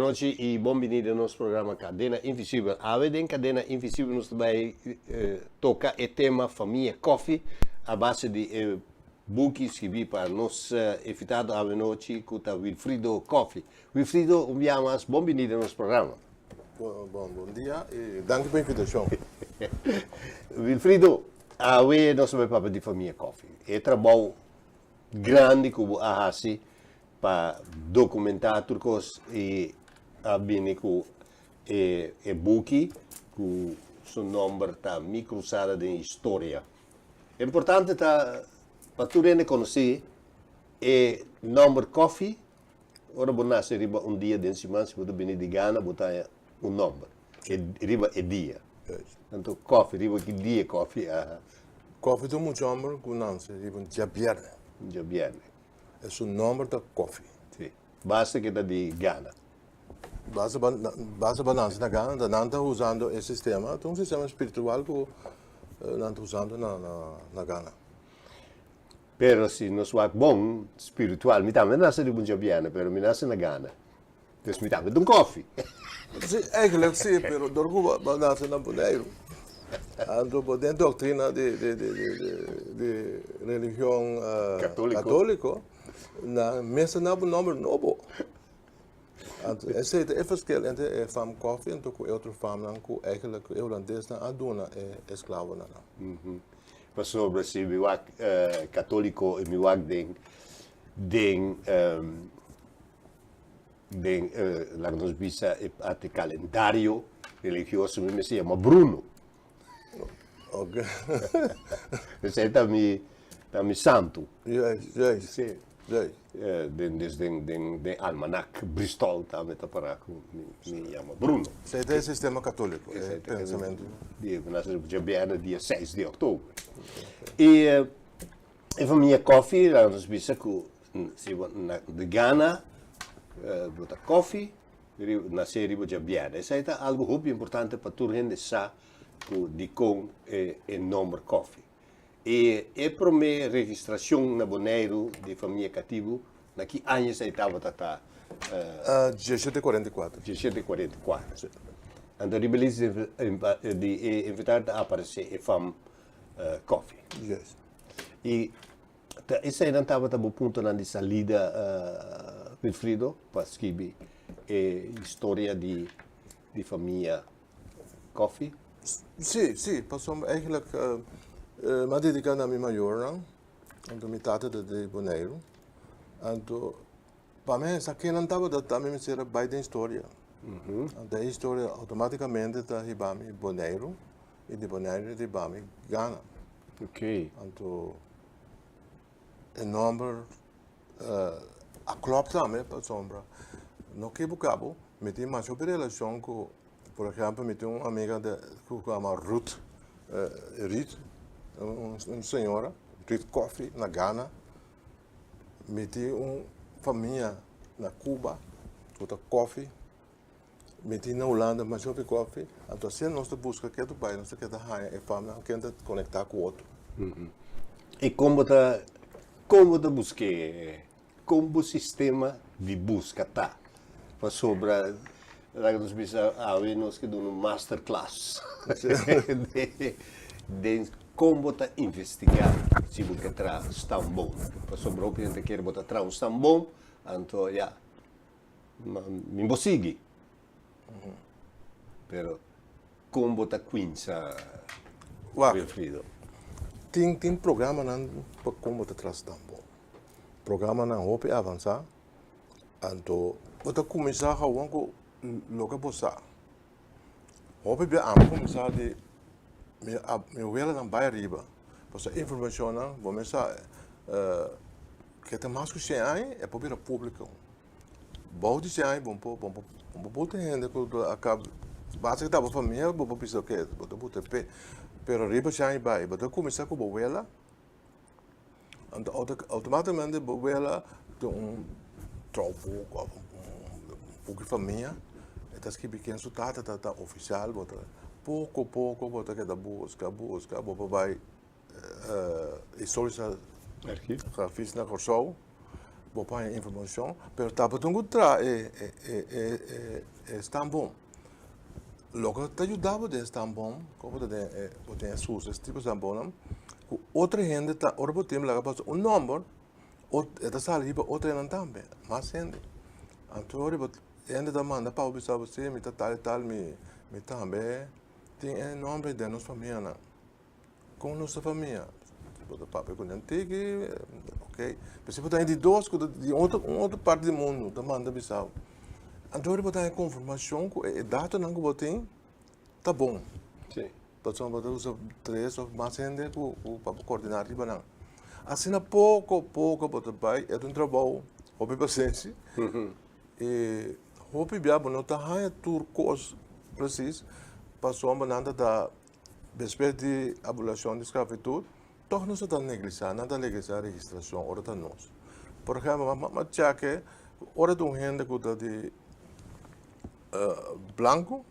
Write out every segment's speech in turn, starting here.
nochi y bon bini den nos programa Cadena Invisibel. Awe den Cadena Invisibel nos ta bay toca e tema Famia Coffee a base di e buki scribi pa nos invitado awe nochi cu ta Wilfrido Coffee. Wilfrido, un bia mas bon bini den nos programa. Bon, bon dia y danki pa invitacion. Wilfrido, awe nos ta bay papia di Famia Coffee. E trabou grandi cu bo a haci pa documentá tur cos y a bini cu e e buki cu su nomber ta Mi Cruzada den Historia. Importante ta pa tur hende conoci e nomber Coffee, ora bo nace riba un dia den siman si bo ta bini di Ghana bo ta haña un nomber e riba e dia. Anto Coffee riba ki dia Coffee a. Coffee ta un mucha homber cu nace riba un djabierne. Djabierne. E su nomber ta Kofi. Si. Basta ke ta di Ghana. Basta pa basta pa nanse na Ghana ta nan ta usando e sistema, ta un sistema spiritual ku nan ta usando na na Ghana. Pero si nos wak bon spiritual, mi tambe nase riba un djabièrnè, pero mi nase na Ghana. Dus mi tambe ta un kofi. Si, eigenlijk si, pero dor ku bo a nase na Boneiru, anto bo den doktrina di di di di di religion Katoliko. katoliko, nan mester na bo nomber nobo. Anto esei ta e verschil entre e fam kofi anto ku e otro famnan ku eigenlijk e hulandesnan a duna e esklavonan. Pasobra si mi wak katoliko i mi wak den den Den laga nos bisa e parti calendario religioso mi mester yama Bruno. Ok. Esei ta mi ta mi santu. Juist, juist. Si. Juist. Den dus den den den almanak Bristol tambe ta para ku mi mi yama Bruno. Esei ta e sistema katoliko, e pensamentu. Di nase djabièrnè dia seis di òktober. I E famia Coffee, laga nos bisa ku si bo na di Ghana bo ta Coffee nase riba djabièrnè. Esei ta algu hopi importante pa tur hende sa ku dikon e nomber Coffee. I e promé registrashon na Boneiru di famia katibu na ki aña esei tabata ta? 1744. 1744. Anto riba lista di e inventario ta aparesé e fam Coffee. Yes. I ta eseinan tabata bo puntonan di salida, Wilfrido, pa skibi e historia di di famia Coffee? Sí, sí, pasobra eigenlijk mi a dedica na mi mayornan, anto mi tata ta di Boneiru, anto pa mi esakinan tabata ta mi mester a bai den historia. Anto e historia automaticamente ta hiba mi Boneiru. I di Boneiru di Bami Gana. Ok. Anto e nomber a klòp tambe pasobra no kibuká bo, mi tin masha hopi relashon ku por ehèmpel mi tin un amiga ku yama Ruth Ruth un señora Ruth Coffie na Gana, mi tin un famia na Cuba ku ta Coffie. Mi tin na Hulanda masha hopi kofi, anto asina nos ta buska ke ta bai, nos ta keda haña e famnan ken ta konektá ku otro. I kon bo ta, kon bo ta busk'é? Kon bo sistema di buska ta? Pasobra laga nos bisa awe nos ke duna un master class den kon bo ta investigá si bo ke traha stambon. Pasobra hopi hende ta kere bo ta traha un stambon, anto ya. Mi bo sigui. Pero kon bo ta kuinsa, Wilfrido? Tin tin programanan pa kon bo ta tras tambo. Programanan hopi avansá, anto bo ta kuminsá gewoon ku loke bo sa. Hopi bia ami kuminsá di mi mi welanan bai ariba, pasobra informashonnan bo mes sa ke ta mas ku shen aña e por bira públiko. Bou di shen aña bo por bo por buta hende ku a kaba basta ku ta bo famia bo por bisa oke bo ta buta p'e pero riba shen aña bai bo ta kuminsá ku bo wela. Anto automaticamente bo wela tin un trouwboek of un boek di famia e ta skibi ken su tata ta ta oficial bo ta poco poco bo ta keda buska buska bo por bai historische archief na Kòrsou. Bo por haña informashon, pero tabatin ku traha e e e e stamboom. Loke ta yuda bo den e stamboom, ku bo ta den e bo tin e sus es tipo stamboomnan, ku otro hende ta ora bo tin laga pasa un nòmber, e ta sali riba otro hendenan tambe, mas hende. Anto ora bo hende ta manda pa bo bisa bo si mi ta tal i tal mi mi tambe tin e nòmber den nos famianan. Kon nos ta famia? Bo ta papia ku nan tiki, ok. Pero si bo ta di dos ku ta di otro un otro parti di mundu ta manda bisa bo. Anto ora bo ta haña konfirmashon ku e datonan ku bo tin ta bon. Sí. Pasobra bo ta usa tres òf mas hende ku ku pa bo kordiná riba nan. Asina poko poko bo ta bai, e ta un trabou hopi pasenshi i hopi bia bo no ta haña tur kos presis pasobra nan ta da Despues di abulacion di sclavitud, toch nos a ta neglisa, nan ta neglisa registracion ora ta nos. Por ehempel, m'a cheke cu ora ta un hende cu ta di blanco,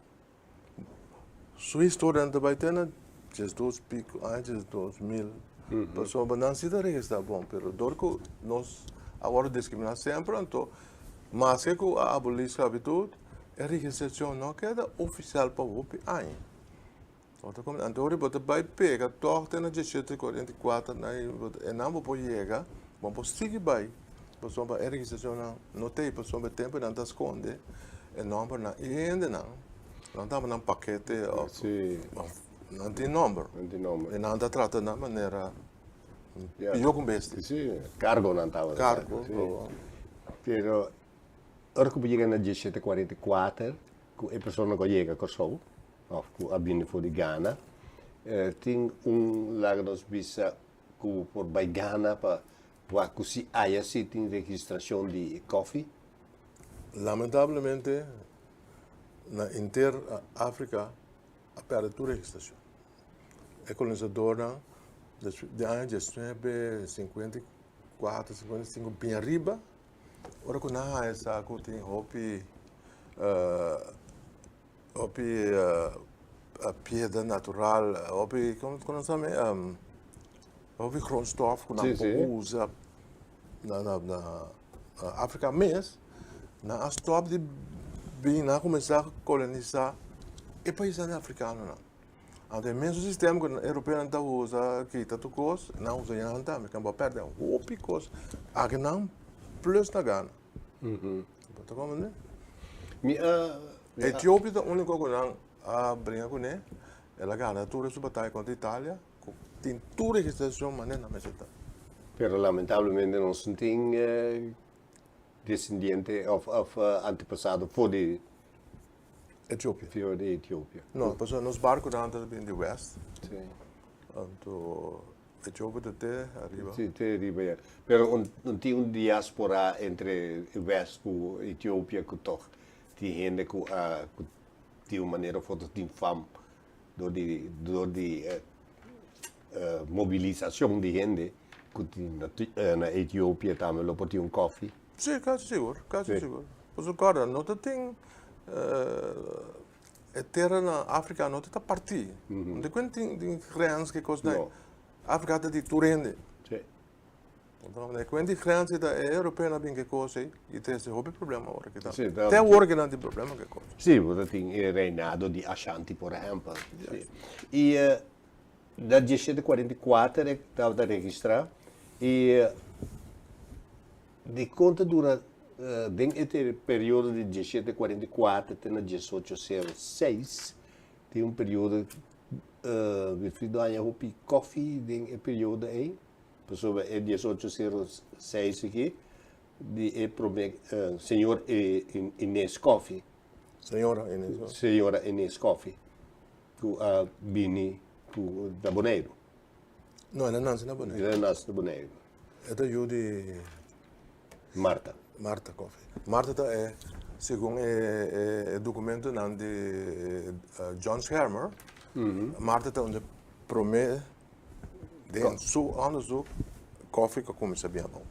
su historia nan ta bay te na diesdos pico, aña 12000, pasobra nan si ta registra bon, pero dor cu nos a wordo discrimina semper, anto maske cu a abuli sclavitud, e registracion no a keda oficial pa hopi aña. Anto ora bo ta bai pega tòg te na diesshete 44 na e nan bo por yega, bo por sigui bai pasobra e registrashonnan no ta ei pasobra e tempu nan ta skonde e nòmbernan i e hendenan nan ta nan pakete òf nan tin nòmber i nan ta trata nan manera pió ku bestia. Si, kargo nan tabata. Kargo. Pero ora ku bo yega na diesshete 44 ku e persona ku a yega Kòrsou òf ku a bini for di Ghana, tin un laga nos bisa ku bo por bai Ghana pa wak ku si aya si tin registrashon di kòfi? Lamentablemente na henter Afrika a pèrdè tur registrashon. E kolonisadornan di aña diesnuebe 54, 55 bin ariba. Ora ku nan haña sa ku tin hopi hopi piedra natural, hopi komo nan sa mi hopi grondstof ku nan por usa na na Afrika mes, nan a stòp di bin, nan a kuminsá kolonisá e paisnan afrikanonan. Anto e mesun sistema ku europeonan ta usa kita tur kos, nan usa yanan tambe. Kan bo a pèrdè hopi kos akinan plus na Gana. Bo ta komprendé? Mi a. Etiopia ta úniko ku nan a bringa kuné. El a gana tur su bataya kontra Italia ku tin tur registrashon manera nan mester ta. Pero lamentablemente nos no tin desendiente òf antepasado for di. Etiopia. Fior di Etiopia. No, pasobra nos barkunan ta bin di west. Sí. Anto Etiopia ta te ariba. Sí, te ariba ya. Pero un tin un diaspora entre west ku Etiopia ku tòg tin hende ku a ku di un manera of otro tin fam dor di dor di mobilisashon di hende ku tin na Etiopia tambe lo por tin un kòfi. Sí, kasi sigur, kasi sigur. Pasobra kòrda, no ta tin e tera na Afrika no ta ta partí. No ta kuen tin tin grens ki kos dai. Afrika ta di tur hende. Sí. E kuen di grens ei ta e europeonan a bin ke kos ei i trese hopi problema awor aki Sí, tambe. Te awor ki nan tin problema ke kos. Sí, bo ta tin e reinado di Ashanti por ehèmpel. Sí. I Na 1744 e tabata registrá i dikon ta dura den e periodo di 1744 te na 1806 tin un periodo Wilfrido haña hopi kòfi den e periodo ei pasobra e 1806 aki di e promé señor Inez Kòfi. Señora Inez. Señora Inez Kòfi. Ku a bini ku na Boneiru. No, el a nase na Boneiru. El a nase na Boneiru. E ta yu di. Marta. Marta Coffie. Marta ta e, segun e dokumentonan di John Schermer, Marta ta un di promé den su onderzoek Coffie ku a kuminsá bin abou.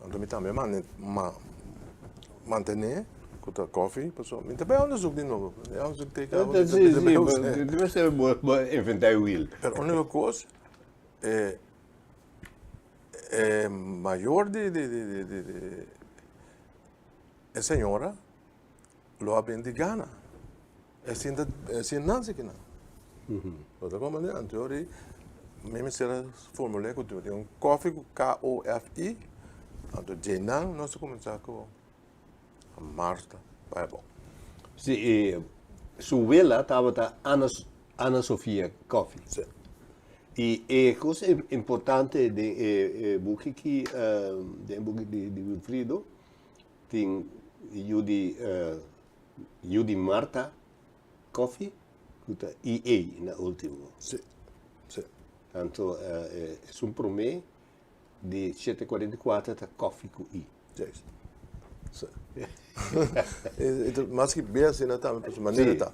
Anto mi tambe a mantené ku ta kòfi, pasobra mi ta bai onderzoek di nobo. E onderzoek te kaba mi ta Si, si, bo mester bo inventá e wiel. Pero úniko kos, e E mayor di di di di di e señora lo a bin di Ghana. E sinta e sin nansi kinan. Bo ta comprende? Anto ori mi mester a formul'é ku tin un kofi ku K-O-F-I, anto dje nan nos a kuminsá ku Marta bai abou. Si, e su wela tabata Ana Ana Sofia Kofi. Si. I e kos importante den e buki ki den e buki di Wilfrido tin yu di yu di Marta Kofi ku ta EA na ultimo. Si, si. Anto esun promé di 744 ta Kofi ku I. Juist. Si. Mas ki be asina tambe pasobra manera ta.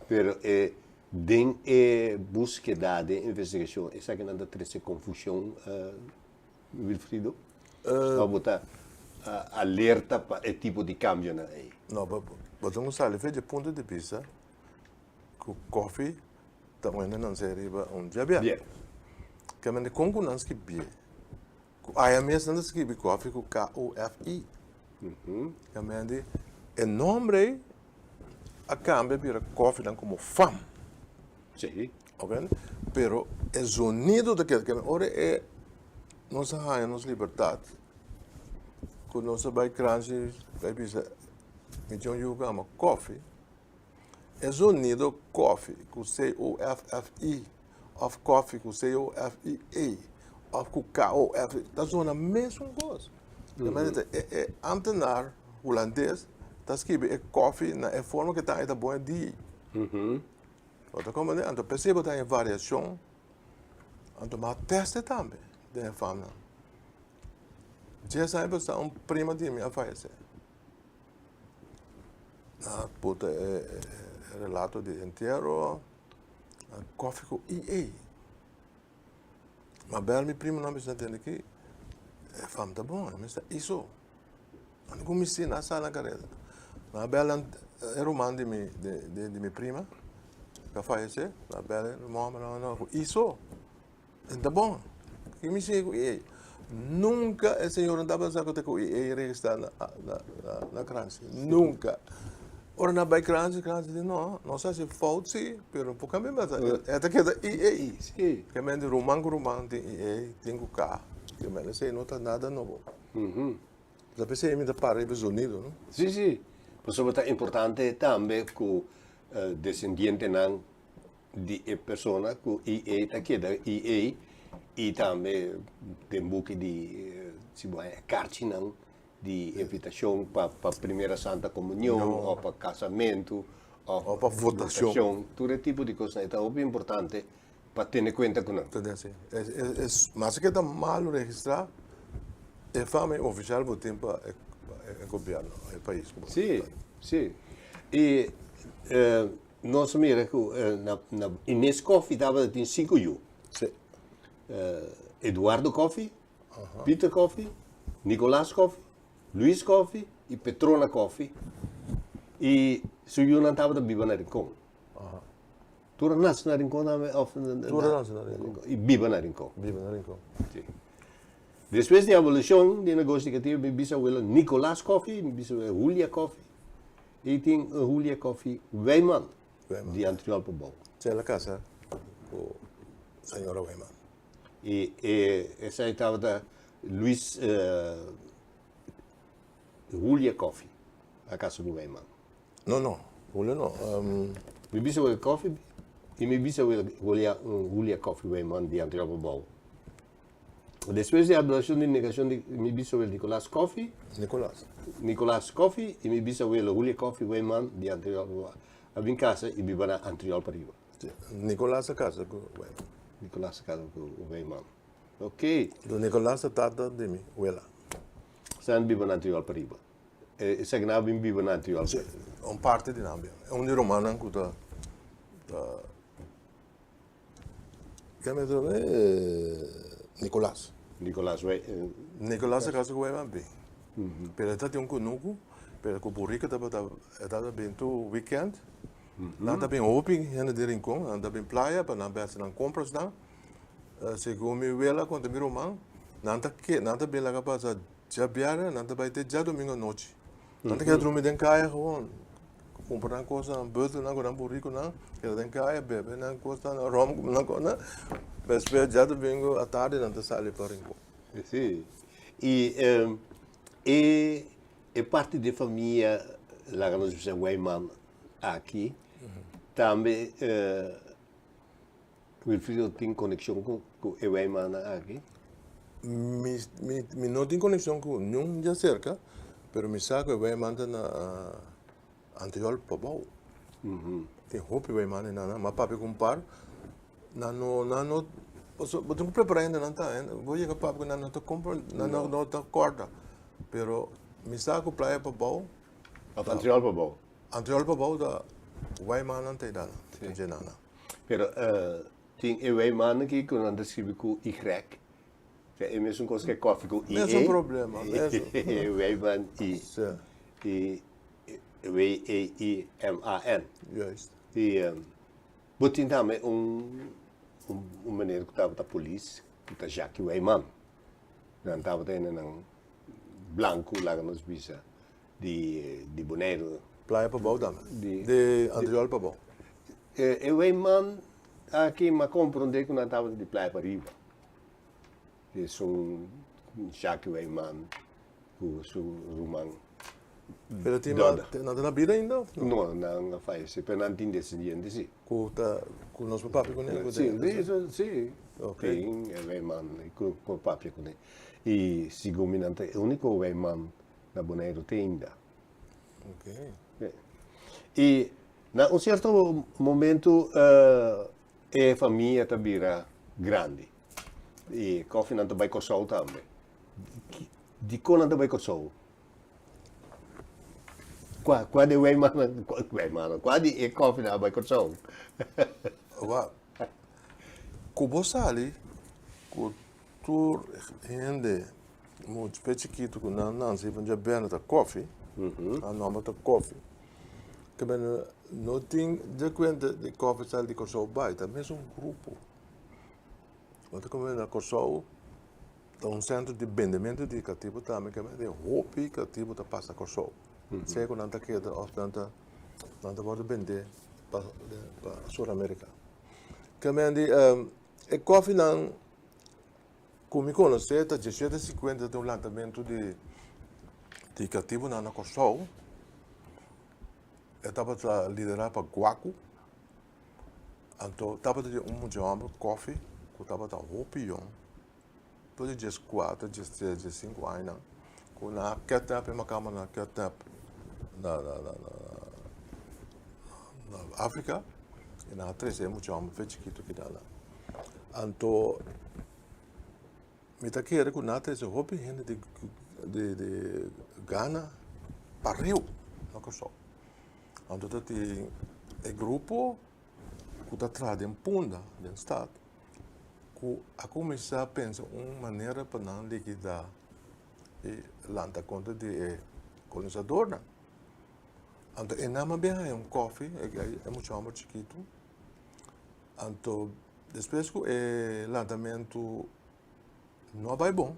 Pero e Den e búskeda, den e investigashon, esakinan ta trese konfushon, Wilfrido? Òf bo ta alerta pa e tipo di kambionan ei? No, bo ta sali for di e punto di bista ku kòfi ta un hende nan se riba un djabiá. Kende kon ku nan skibí? Ku aya mes nan ta skibi kòfi ku K-O-F-I. Kende e nomber ei a kambia bira kòfinan komo fam. Sí. Oké? Pero e zonido ta keda kende. Ora e nos a haña nos libertat, ku nos a bai kranshi bai bisa mi tin un yu ku ama kòfi, e zonido kòfi ku C-O-F-F-I òf kòfi ku C-O-F-I-E òf ku K-O-F ta zona mesun kos. E ambtenaar hulandes ta skibi e kòfi na e forma ku e ta e ta bon e di. Bo ta komprende? Anto p'esei bo ta haña variashon. Anto bo a tèst e tambe den e famnan. Dies aña pasá un prima di mi a fayesé. A puta e relato di entiero. Kòfi ku EA. Ma bel mi primo nan bisa tende ki e fam ta bon, e mester iso. Ando ku mi si na sala kareda. Ma bel nan e ruman di mi di di mi prima ka fayesé, ma bel e ruman no no ku iso. E ta bon. Ki mi si ku EA. Nunka e señor no tabata sa ku ta ku EA registrá na na na kransi. Nunka. Ora nan bai kransi, kransi di no, nos a hasi fout si, pero no por kambia mas. E ta keda EA. Sí. Ke men di ruman ku ruman tin EA, tin ku K. Ke men esei no ta nada nobo. Ta p'esei mi ta para riba e zonido, no? Sí, sí. Pasobra ta importante tambe ku desendientenan di e persona ku EA ta keda EA i tambe den buki di si bo haña karchinan di invitashon pa pa primera santa komunion òf pa kasamentu òf pa votashon. Tur e tipo di kosnan e ta hopi importante pa tene kuenta ku nan. Mas ke ta malu registrá e fama ofishal bo tin pa e gobièrnu, e pais. Sí, sí. I Nos a mira ku na na Ines Coffie tabata tin sinku yu. Sí. Eduardo Coffie, Peter Coffie, Nicolas Coffie, Luis Coffie i Petrona Coffie. I su yunan tabata biba na Rincon. Tur a nase na Rincon tambe òf? Tur a nase na Rincon. I biba na Rincon. Biba na Rincon. Sí. Despues di abolishon di negoshi di katibu mi bisawelo Nicolas Coffie, mi bisawelo Julia Coffie. I tin Julia Coffie Wijman di Antriol pa bou. Si el a casa ku señora Wijman. I esei tabata Luis Julia Coffie a casa ku Wijman. No, no, Julia no. Mi bisa wea Coffie i mi bisa wea Julia Coffie Wijman di Antriol pa bou. Despues di adoracion di negacion di mi bisawelo Nicolas Coffie, Nicolas. Nicolas Coffie y mi bisawelo Julio Coffie Weyman di Antriol a bin casa y biba na Antriol pariba. Si, Nicolas a casa cu Weyman. Nicolas a casa cu Weyman. Ok. Enton Nicolas ta tata di mi wela. Esnan biba na Antriol pariba. Esaki nan a bin biba na Antriol Si, un parti di nan biba. Un di rumannan cu ta ta. Kende ta bay? Nicolas. Nicolas wey. Nicolas a casa cu wey bin. Pero e ta tin un cunucu, pero cu burica tabata, e tabata bin tur weekend. Nan ta bin hopi hende di Rincon, nan ta bin playa pa nan bay haci nan comprasnan. Segun mi wela conta mi ruman, Nan ta ke, nan ta bin laga pasa djabièrnè, nan ta bai te djadumingu anochi. Nan ta keda drumi den kaya gewoon. Kumpra nan kosnan, bùtel nan ku nan burikunan, keda den kaya, bebe nan kosnan, ròm ku nan kosnan. Despues djadumingu atardi nan ta sali pa Rincon. Sí. I e e parti di famia, laga nos bisa Wijman aki, tambe Wilfrido tin konekshon ku ku e Wijmannan aki? Mi mi mi no tin konekshon ku niun djaserka, pero mi sa ku e Wijman ta na Antriol Pabou. Tin hopi Wijman einan, m'a papia ku un par, nan no nan no pasobra bo tin ku prepara hende nan ta, bo yega papia ku nan no ta kompra nan no ta kòrda, pero mi sa ku Playa Pabou. Òf Antriol Pabou. Antriol Pabou ta Wijmannan ta einan, ta djenan. Pero tin e wijman aki ku nan ta skribi ku Y. Ta e mesun kos ke kòfi ku IE. Mesun problema, mesun. E wijman I. Sí. I W-E-I-M-A-N. Juist. I bo tin tambe un un meneer ku tabata polis, ku ta Jackie Wijman. Nan tabata hendenan blanku, laga nos bisa, di di Boneiru. Playa Pabou tambe. Di di Antriol Pabou. E e wijman aki m'a komprondé ku nan tabata di Playa Pariba. Esun Jackie Wijman ku su ruman Pero tin nan nan ta na bida ainda of no? No, nan a fayesé, pero nan tin desendiente si. Ku ta ku nos por papia kuné? Si, si, tin e wijman ku por papia kuné. I segun mi nan ta e úniko wijman na Boneiru te ainda. I na un sierto momento e famia ta bira grandi. I kòfinan ta bai Kòrsou tambe. Dikon nan ta bai Kòrsou? Kua, kua di e weimannan, weimannan, kua di e kòfinan a bai Kòrsou? Wak, ku bo sali ku tur hende Muchu pe chikitu ku nan nansi van dje bende ta kofi, nan nomber ta kofi. Ke men no tin dje kuenta di kofi sali di Kòrsou bai, ta mesun grupo. Bo ta komprende na Kòrsou ta un sentro di bendementu di katibu tambe ke men tin hopi katibu ta pasa Kòrsou. Sea ku nan ta keda òf nan ta nan ta wòrdu bende pa pa Sur Amerika. Ke men di e kofinan. Ku mi konosé ta diesshete sikuenta ta un lantamentu di di katibunan na Kòrsou. E tabata liderá pa Guaku. Anto tabata tin un mucha hòmber Kòfi ku tabata hopi yòn, por di dieskuater, diestres, diessinku añanan ku nan a kètnèp e makamba nan a kètnèp na na na na Afrika i nan a trese e mucha hòmber fe chikitu kidanan. Anto mi ta kere ku nan a trese hopi hende di di di Ghana pa riu na Kòrsou. Anto ta tin e grupo ku ta traha den Punda, den stat, ku a kuminsá pensa un manera pa nan likidá i lanta kontra di e kolonisadornan. Anto e nan a bin haña un kòfi, e mucha hòmber chikitu. Anto despues ku e lantamentu no a bai bon,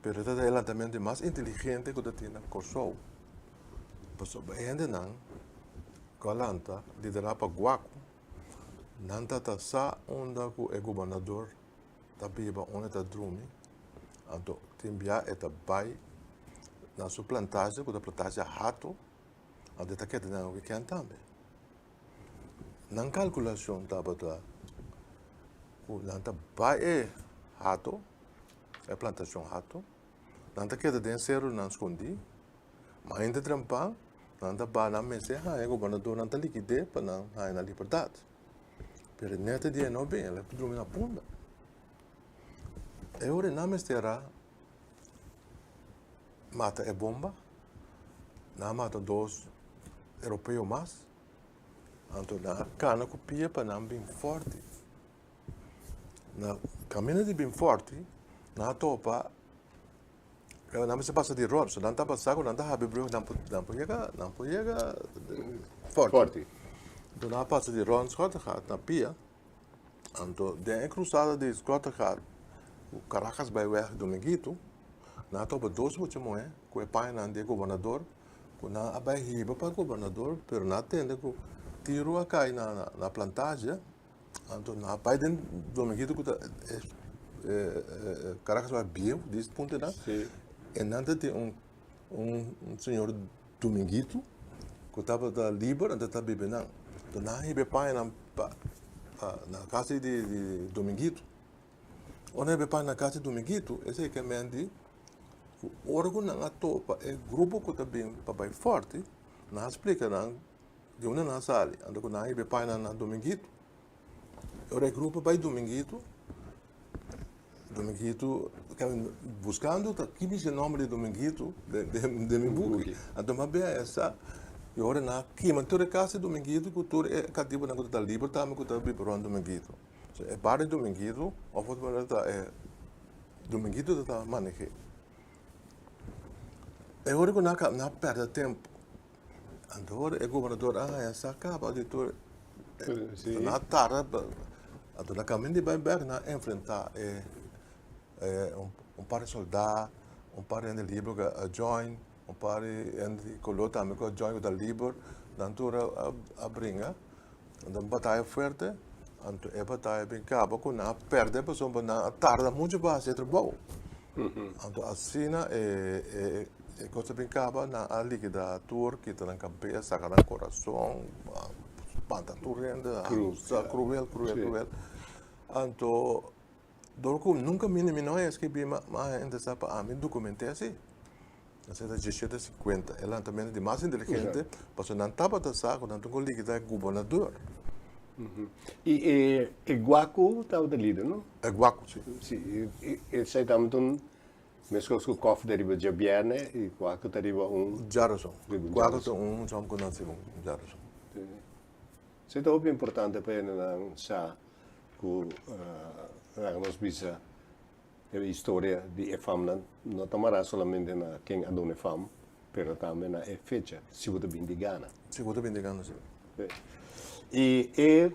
pero ta e lantamentu mas inteligente ku ta tin na Kòrsou, pasobra e hendenan ku a lanta liderá pa Guaku, nan ta ta sa unda ku e gobernador ta biba, unda e ta drumi, anto tin bia e ta bai na su plantage ku ta plantage Hato, anto e ta keda den wikènt tambe. Nan kalkulashon tabata ku nan ta bai e hato, e plantashon hato, nan ta keda den serunan skondí, mainta trempan nan ta bai nan mester haña e gobernador, nan ta likid'é pa nan haña nan libertat. Pero nèt e dia no bin, el a drumi na punda. E ora nan mester a mata e bomba, nan a mata dos europeo mas. Anto nan a kana ku pia pa nan bin fòrti. Na kaminda di bin fòrti, nan a topa, nan mester pasa di ròt, so nan tabata sa ku nan ta habri brug, nan por nan por yega, nan por yega fòrti. Anto nan a pasa di ròt Schottegat na pia, anto den e krusada di Schottegat. ku Caracas bai wèg Dominguito, nan a topa dos mucha muhé ku e pañanan di e gobernador ku nan a bai hiba pa gobernador, pero nan a tende ku tiru a kai na na plantage, anto nan a bai den Dominguito ku ta Caracas bai bieu di puntonan, e nan ta tin un un señor Dominguito ku tabata liber anto ta biba nan. Anto nan a hiba e pañanan pa na kas di Dominguito. Ora nan a hiba e paña na kas di Dominguito esei ke men di ku ora ku nan a topa e grupo ku ta bin pa bai Forti nan a splika nan di unda nan a sali anto ku nan a hiba e pañanan na Dominguito. Ora e grupo bai Dominguito, Dominguito buscando ta ki bisa e nomber di Dominguito den den mi buki. Anto mi a bia esa y ora nan a kima tur e cas di Dominguito cu tur e catibonan cu ta liber tambe cu ta biba rond Dominguito. So e bar di Dominguito of otro manera ta e Dominguito ta manehe. E ora cu nan a nan a perde tempo. Anto ora e gobernador a haña sa kaba di tur nan a tarda anto na kaminda di bai bek nan a enfrentá e un par di soldá, un par di hende liber ku a join, un par di hende di koló tambe ku a join ku ta liber, nan tur a bringa, anto un bataya fuerte, anto e bataya bin kaba ku nan a pèrdè pasobra nan a tarda muchu pa hasi e trabou. Anto asina e kos a bin kaba, nan a likidá tur, kita nan kabes, saka nan korason, spanta tur hende, kruel, kruel, kruel. Anto dor ku nunka mi mi no a eskibí ma a interesá pa ami dokument'é así. Esei ta diesshete sinkuenta. E lantamentu di mas inteligente, pasobra nan tabata sa ku nan tin ku likidá e gobernador. I e guaku tabata lider, no? E guaku, si. Si, esei tabata un, meskos ku kòf ta riba djabièrnè, e guaku ta riba un. Djarason. Guaku ta un hòmber ku nase un djarason. Esei ta hopi importante pa hendenan sa ku laga nos bisa E historia di e famnan no ta mará solamente na ken a duna e fam, pero tambe na e fecha, si bo ta bin di gana. Si bo ta bin di gana, si. I e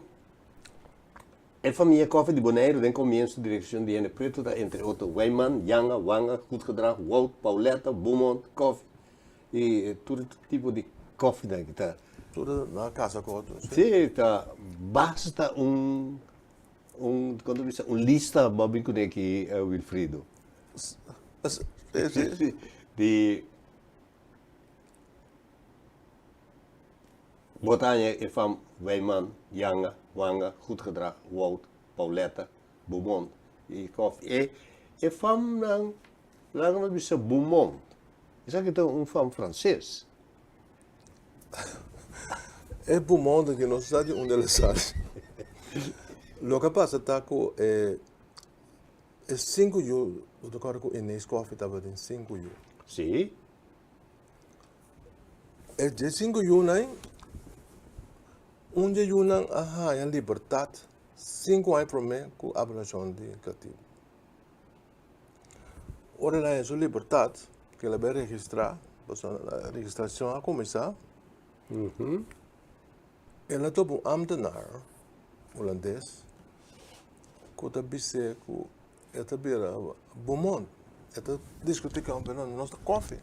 e famia Koffie di Boneiru den komienso direkshon di hende pretu ta entre otro Wijman, Janga, Wanga, Goedgedrag, Wout, Pauletta, Beaumont, Koffie i tur tipo di koffienan ki ta. Tur na kasa ku otro, si. Si, ta basta un Un, kon ta bisa, un lista bo a bin kuné aki, Wilfrido. Di bo ta haña e fam Wijman, Janga, Wanga, Goedgedrag, Wout, Pauletta, Beaumont i Kof. E e famnan, laga nos bisa Beaumont, esaki ta un fam franses. E pulmon aki no sa di unda el a sali. Loke a pasa ta ku e e sinku yu, bo ta kòrda ku Inés Coffie tabatin sinku yu. Sí. E dje sinku yunan, un dje yunan a haña libertat sinku aña promé ku abolishon di katibu. Ora el a haña su libertat, ku el a bai registrá, pasobra registrashon a kuminsá, el a topa un ámtenar hulandes ku ta bis'é ku e ta bira Beaumont. E ta diskutí ku e hòmber, no, nos ta kòfi.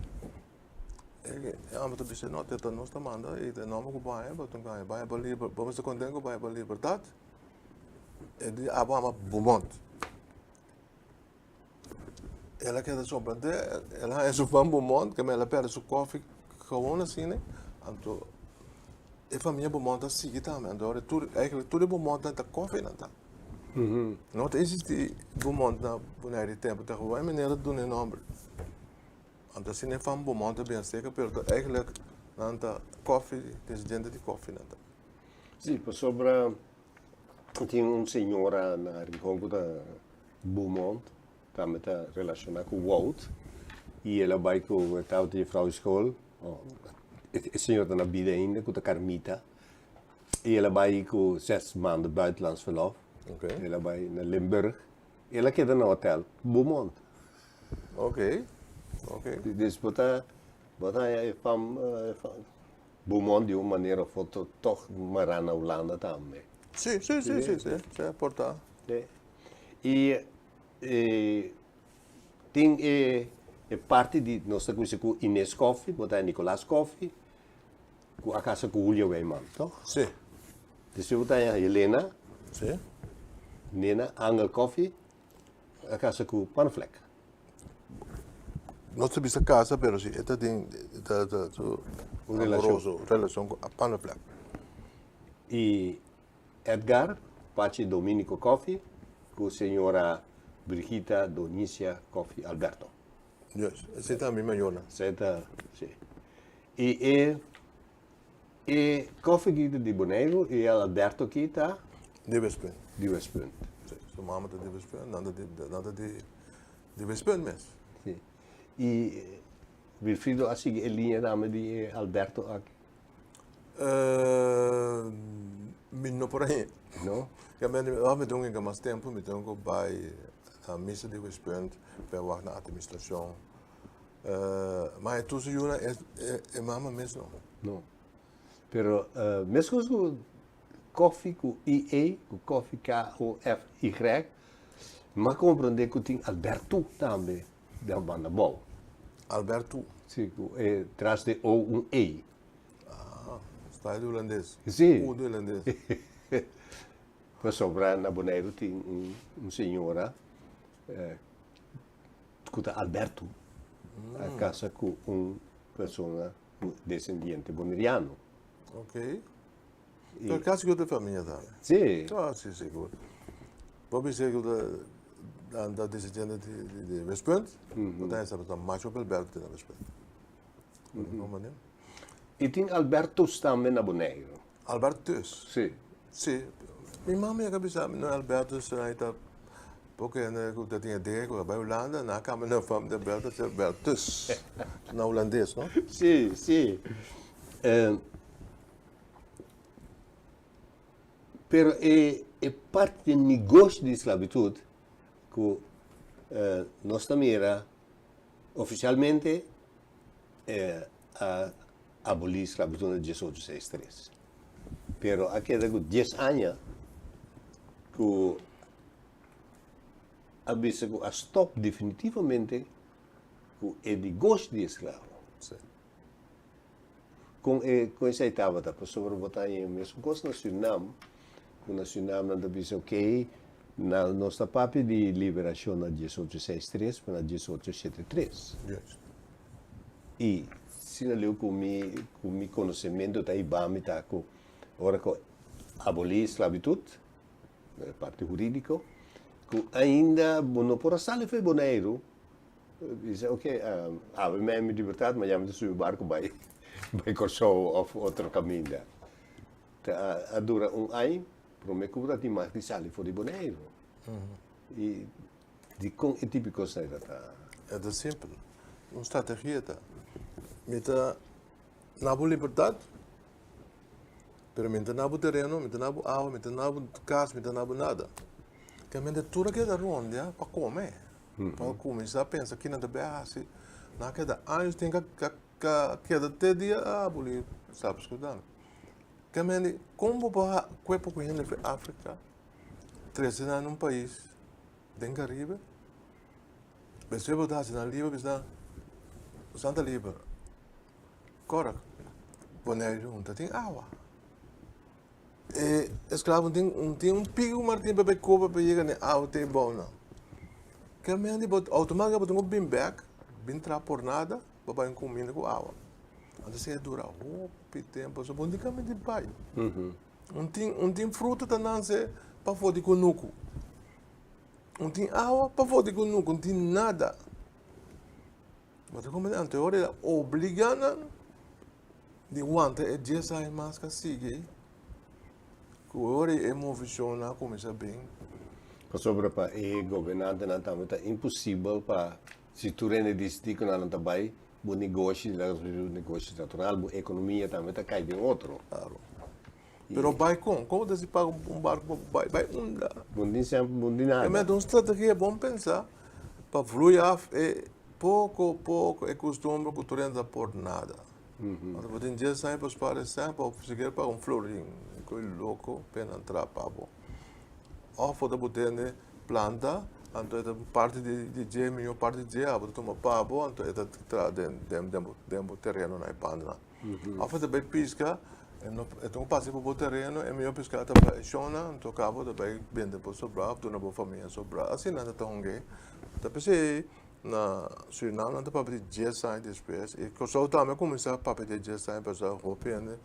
E hòmber ta bis'é, no, ta nos ta manda i ta nòmber ku bo haña, bo tin ku haña. Bo haña bo liber, bo mester konten ku bo haña bo libertat. E di, abo ama Beaumont. El a keda sorprendé, el a haña su pan Beaumont, keme el a pèrdè su kòfi gewoon asina. Anto e famia Beaumont a sigui tambe, anto ora tur, eigenlijk tur e Beaumontnan ta kòfinan ta. No ta existí Beaumont na Bonaire di tempu, ta gewoon e manera duna e nòmber. Anto asina e fam Beaumont a bin aserka, pero ta eigenlijk nan ta kòfi, descendiente di kòfinan ta. Sí, pasobra Tin un señora na Rincon cu ta Beaumont, tambe ta relaciona cu Wout, y el a bay cu e tabata juffrouw di school, e señora ta na bida ainda, cu ta Carmita, y el a bay cu zes maanden buitenlands verlof, el a bay na Limburg, el a keda na hotel Beaumont. Dus bo ta haña e fam. Beaumont di un manera of otro toch mará na Hulanda tambe. Sí, sí, sí, sí, sí, sí, por ta. Sí. I E tin e e parti di nos ta kuminsa ku Ines Koffie, bo ta Nicolas Koffie, ku a kasa ku Julio Wijman, toch? Si. Despues bo ta Helena. Si. Nena Angel Koffie a kasa ku Panneflek. Nos ta bisa kasa, pero si e ta den ta ta su Un relashon. amoroso relashon ku Panneflek. I Edgar Pachi Dominico Coffie ku señora Brigita Donicia Coffie Alberto. Juist, esei ta mi mayornan. Esei ta, si. I e e Coffie aki ta di Boneiru i e Alberto aki ta? Di Westpunt. Di Westpunt. Si, su mama ta di Westpunt, nan ta di nan ta di di Westpunt mes. Si. I Wilfrido a sigui e liña tambe di e Alberto aki? Mi no por ahi. No? Ya mi ora mi tin mas tempo mi tin ku bai na misa di Westpunt pa wak na administrashon. Ma e tur su yunan e mama mes no. No. Pero meskos ku koffie ku i-e, ku koffie K-O-F-Y, mi a komprende ku tin Alberto tambe den banda bou. Alberto? Si, ku e tras di o un e. Ah, style di hulandes. Si. U di hulandes. Pasobra na Boneiru tin un señora ku ta Alberto a kasa ku un persona desendiente boneriano. Ok. Pero kasi ku ta famia tambe. Si. Ah, si, sigur. Bo bisa ku ta ta desendiente di Westpunt, bo ta hesa ta macho ku Alberto tin na Westpunt. I tin Albertus tambe na Boneiru. Albertus? Si. Si. Mi mama yega bisa mi no Albertus ai ta poco hende ku ta tin idea ku a bai Hulanda nan a kambia nan fam di Albertus te Albertus na hulandes no. Si, si. Pero e e parti di negoshi di sklabitut ku nos ta mira Ofisialmente e a abolí sklabitut na diesocho seis tres, pero a keda ku dies aña ku a bisa ku a stòp definitivamente ku e negoshi di esklabo. Kon e kon esei tabata? Pasobra bo ta haña e mesun kos na Surinam, ku na Surinam nan ta bisa okey, na nos ta papia di liberashon na diesocho seis tres pa na diesocho shete tres. I asina leu ku mi ku mi konosementu ta hiba mi ta ku ora ku abolí sklabitut, e parti hurídiko, ku ainda bo no por a sali for Boneiru. Bisa ok, awe mi mi libertad, mañana mi ta subi barco bai bai Kòrsou òf otro kaminda. Ta a dura un aña promé ku bo ta tin mas di sali for di Boneiru. I dikon e tipo di kos ei ta ta? E ta simpel. Un strategia ta, mi ta na bo libertad, pero mi ta na bo tereno, mi ta na bo awa, mi ta na bo kas, mi ta na bo nada. Kamente tur a keda rondia pa kome. Pa kuminsá pensa kinan ta bai hasi, nan a keda años tin ka keda te dia a aboli Stapes Kurdano. Ke mende, kon bo por kue poko hende for Afrika trese nan na un pais den Karibe, despues bo ta hasi nan liber bisa nan boso ta liber, kòrda Boneiru no ta tin awa. E esklavo tin un tin un piki ku Martin pa bai koba pa yega na e awa te bou nan. Ke men di bo outomatik bo tin ku bin bek, bin traha por nada pa bai un kuminda ku awa. Anto esei a dura hopi tempu, so bo no tin kaminda di bai. Un tin un tin fruta ta nanse pafó di kunuku, un tin awa pafó di kunuku, un tin nada. Bo ta komprende? Anto e ora el a obliga nan di wanta e dies aña mas ka sigui ku e ora e movishonnan a kuminsá bin. Pasobra pa e gobernantenan tambe ta imposibel pa si tur hende disidí ku nan ta bai, bo negoshi, laga nos bisa bo negoshi natural, bo ekonomia tambe ta kai den otro. Klaro. Pero bai kon? Kon bo ta hasi paga un barku pa bo bai? Bai unda? Bo no tin sèn, bo no tin nada. E mester un strategia bon pensá pa vlui af e poko poko e kustumber ku tur hende ta por nada. Ora bo tin dies aña pa spara e sèn pa sikiera paga un florin, koe loko pena entra pa bo. Òf bo ta bo tende planta. Anto e ta un parti di di dje, mihó parti di dje abo ta tuma pa bo, anto e ta traha den den den bo den bo terenonan e bandanan. Òf e ta bai piska, e no e ta un pasa pa bo tereno, e mihó piska ta pa e shonnan, anto kaba bo ta bai bende bo sobrá òf duna bo famia sobrá. Asina nan ta hung'é. Ta p'esei na Surinam nan ta papia di dies aña despues i Kòrsou tambe a kuminsá papia di dies aña pasobra hopi hende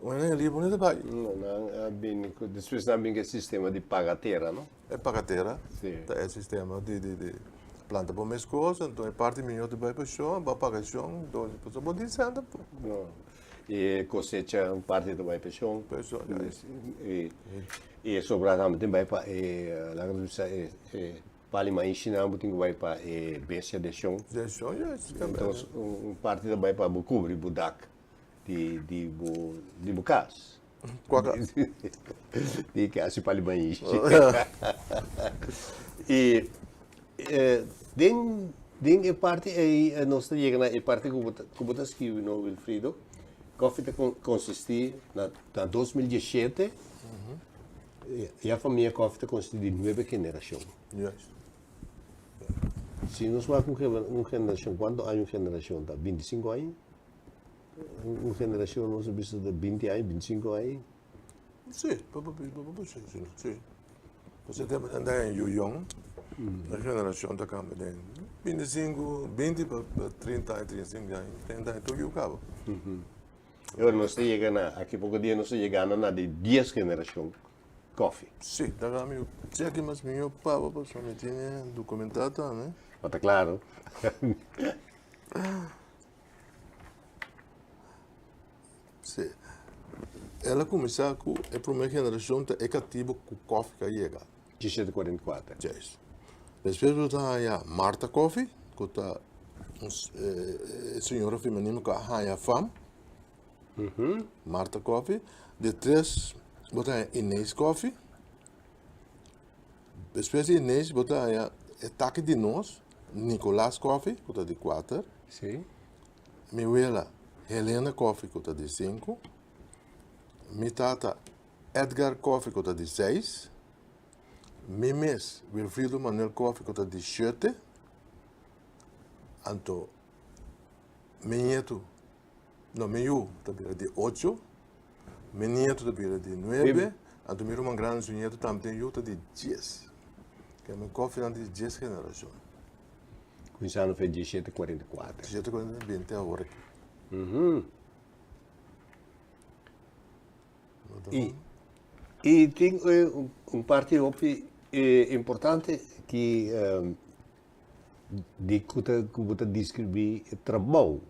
un hende liber no ta bai. No, nan a bini ku despues nan a bini ku e sistema di paga tera, no? E paga tera ta e sistema di di di planta bo mes kos, anto e parti mihó ta bai pa shon, bo a paga shon, pasobra bo tin sènta. No, e kosecha un parti ta bai pa shon. Pa shon, ya. I e sobrá tambe tin bai pa e, laga nos bisa e e pali maishi nan bo tin ku bai pa e bestia de shon. De shon, ya. Entonces un parti ta bai pa bo kubri bo dak di di bo di bo kas. Kua kas? Di kas di pali maishi. I den den e parti ei nos ta yega na e parti ku bo ta ku bo ta skibi no Wilfrido, Koffie ta konsistí na na 2017 ya famia Koffie ta konsistí di nuebe generashon. Juist. Si nos wak un generashon, kuantu aña un generashon ta? 25 aña? Un generashon nos a bisa ta 20 aña, 25 aña? Sí, sí, sí, sí. Pasobra e tempu nan ta yu yòn, e generashon ta kambia den 25, 20 pa 30 aña, 35 aña, 30 aña tur yu kaba. E ora nos ta yega na, aki poko dia nos ta yegando na di dies generashon koffie. Sí, ta kaba mi cheki mas mihó papa pasobra mi tene dokumentá tambe. Bo ta klaro. Sí. El a kuminsá ku e promé generashon ta e katibu ku kòfi ku a yega. 1744. Juist. Despues bo ta haña Martha Coffie, ku ta un señora femenino ku a haña fam. Martha Coffie. Di tres bo ta haña Inez Coffie. Despues di Inez bo ta haña e taki di nos, Nicolas Coffie, ku ta di kuater. Sí. Mi wela Helena Coffie ku ta di sinku. Mi tata Edgar Coffie ku ta di seis. Mi mes Wilfrido Manuel Coffie ku ta di shete. Anto mi nietu, no mi yu ta bira di ocho. Mi nietu ta bira di nuebe. Anto mi ruman grandi su nietu tambe tin yu ta di dies. Ke mi Coffienan di dies generashon. Kuminsando fe diesshete kuarenta i kuater. Diesshete kuarenta i binti awor aki. I i tin un parti hopi importante ki di ku ta ku bo ta deskribí e trabou.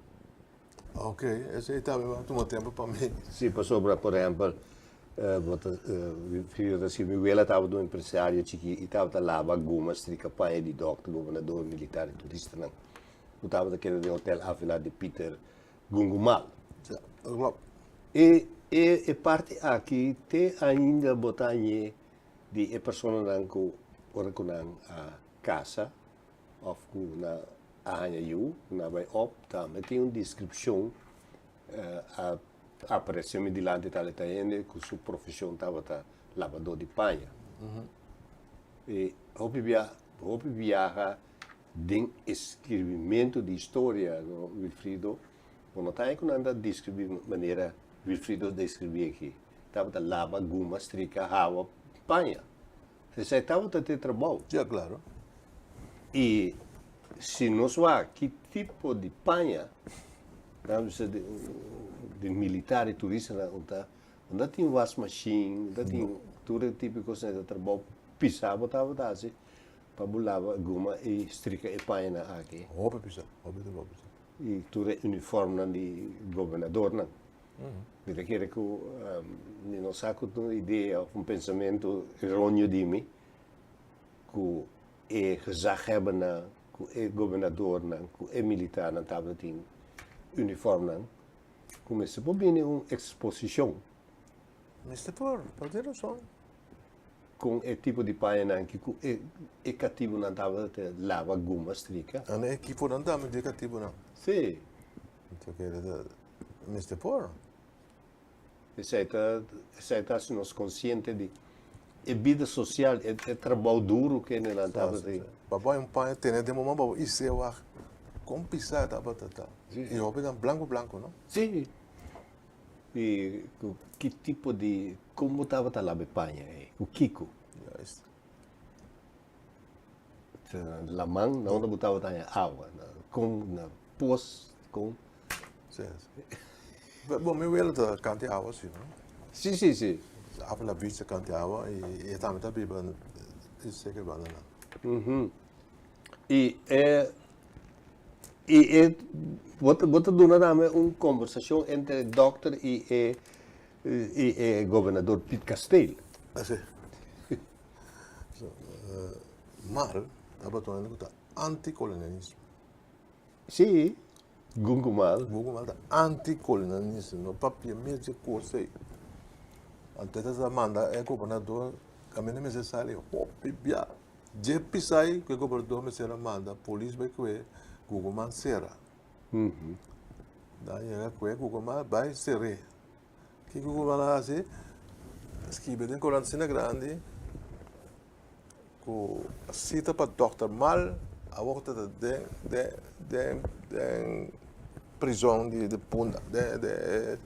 Ok, esei tambe a tuma tempu pa mi. Si, pasobra por ehèmpel bo ta mi ta si mi wela tabata un empresario chikí i tabata laba guma, strika paña di dòkter, gobernador, militar i turistanan ku tabata keda den hotel Avila di Pieter Gungumal. Ja, dat klopt. E e e parti aki te ainda bo ta hañ'é di e personanan ku ora ku nan a kasa òf ku nan a haña yu, ku nan a bai òp, tambe tin un deskripshon a aparesé mi dilanti tal e tal hende ku su profeshon tabata labadó di paña. E hopi bia hopi biaha Den e skirbimentu di historia, no, Wilfrido, bo no ta haña ku nan ta deskribí manera Wilfrido deskribí aki. Tabata laba, guma, strika, hawa, paña. Esei tabata te trabou. Ja, klaro. I si nos wak ki tipo di paña, nan bisa di di militar i turistanan un ta, un ta tin wasmashin, un ta tin tur e tipo di kosnan e ta trabou pisá bo tabata hasi. Pa bo laba guma i strika e pañanan aki. Hopi pisa, hopi trabou pisa. I tur e uniformnan di gobernadornan. Mi ta kere ku mi no sa ku ta un idea òf un pensamentu eróneo di mi ku e gezaghebbernan, ku e gobernadornan, ku e militarnan tabata tin uniformnan ku mester por bini un eksposishon. Mester por, por tin rason. Kon e tipo di pañanan ki ku e e katibunan tabata ta laba guma strika? Nan e ekiponan tambe di e katibunan. Sí. Anto kere ta mester por. Esei ta esei ta hasi nos konsiente di. E bida sosial, e trabou duru ku hendenan tabatin. Pa bo hay un paña tene den bo man pa bo is'é wak kon pisá e tabata ta. I hopi nan blanku blanku no? Sí. I ku ki tipo di, kon bo tabata laba e paña ei? Ku kiko? Juist. Laman, na unda bo tabata haña awa? Na kon, na pos, kon? Sí, sí. Bon, mi wela ta kanta e awa si, no? Sí, sí, sí. Afla Beach ta kanta e awa i e tambe ta biba i seke banda nan. I e i e bo ta bo ta duna tambe un kombersashon entre e dòkter i e i e gobernador Piet Kasteel. Así. Mal tabata un hende ku ta antikolonialismo. Sí, Gungumal. Gungumal ta antikolonialismo, no papia mes di kos ei. Anto e ta manda e gobernador kaminda mester sali hopi bia. Dje pisai ku e gobernador mester a manda polis bai kue Gungumal sera. Nan yega kue Gungumal bai ser'é. Kiko ku nan a hasi? Skibi den korant asina grandi ku sita pa dòkter mal awor ta den den den den prizòn di di Punda den den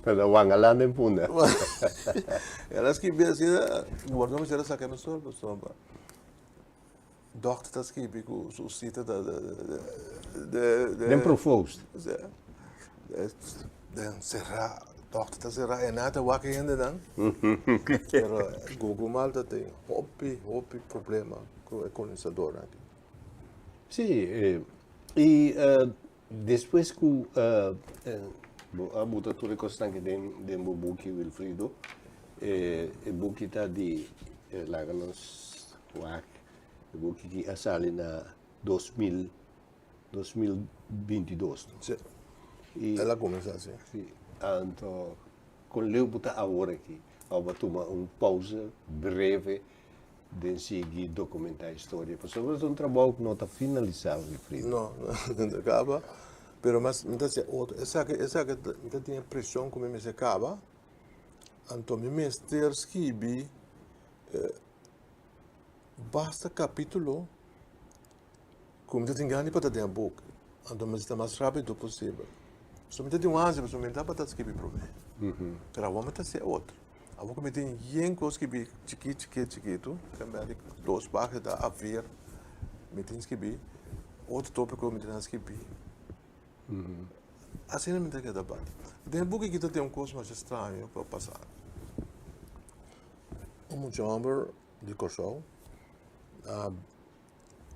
Na Wangalan den Punda. El a skibi asina, gobernador mester a saka e mesora pasobra dòkter ta skibi ku su sita ta de Den Provoost. Den será, dòkter ta será e nan ta wak e hendenan. Pero Gugumal ta tin hopi, hopi problema ku e kolonisadornan aki. Sí, i despues ku bo a buta tur e kosnan aki den bo buki, Wilfrido, e buki ta di, laga nos wak, e buki ki a sali na 2000, 2022. Sí. I, El a kuminsá así. Sí. Anto, kon leu bo ta awor aki? Òf bo a tuma un pausa breve den sigui dokumentá historia? Pasobra ta un trabou ku no ta finalisá, Wilfrido. No, no ta kaba. Pero mas mi ta hasi otro. Esaki, esaki mi ta tin e preshon ku mi mester kaba. Anto mi mester skibi basta kapítulo Ku mi ta tin gana di pa ta den e buk, anto mi ta mas rápido posibel. So mi ta tin un ansia pasobra mi tabata skibi promé. Pero awor mi ta hasi otro. Awor ku mi tin yen kos skibi chikit chikit chikitu, en bes di dos página ta a vier mi tin skibi, otro tópiko mi tin skibi. Asina mi ta keda bati. Den e buki aki ta tin un kos masha straño ku a pasa. Un mucha hòmber di Kòrsou a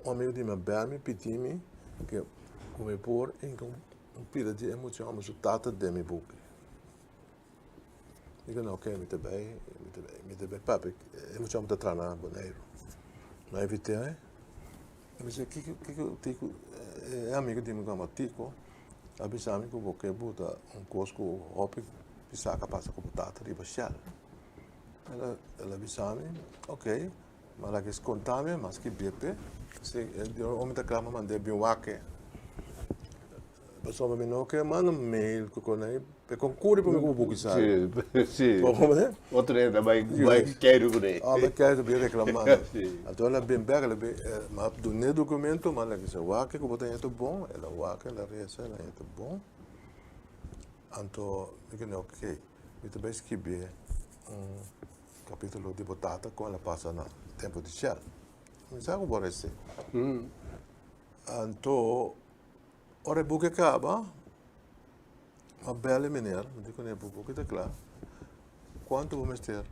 Un amigo di mi a bel mi pidi mi ke ku mi por hinka un pida di e mucha homber su tata den mi buki. Mi di no oke mi ta bai mi ta bai mi ta bai papia e mucha homber ta traha na Boneiru. Mi a invit'é mi bisa kiko kiko tiko e amigo di mi ku yama Tiko a bisa mi ku bo ke buta un kos ku hopi bisa ka pasa ku bo tata riba shèl. El a bisa mi oke. Ma la kis konta mi mas ki bepe. Si e omi ta kla pa mand'é bin wak e. Pasobra mi no ke manda mail ku kon ei. E kon kuri pa mi ku bo buki sa. Si, si. Otro hende ta bai bai keiru kuné. Ah, bai keiru bin reklamá. Anto el a bin bèk, el a bin, mi a dun'é dokumento, ma el a bisa wak ku bo ta haña ta bon. El a wak, el a resa, el a haña ta bon. Anto mi kende oké, mi ta bai skibié un. Capítulo di bo tata con el a pasa na tempo di Shell. Mi sa cu bo rece. Anto, ora e buki a caba, m'a bel e meneer, mi di cune, bo buki ta cla, cuanto bo mester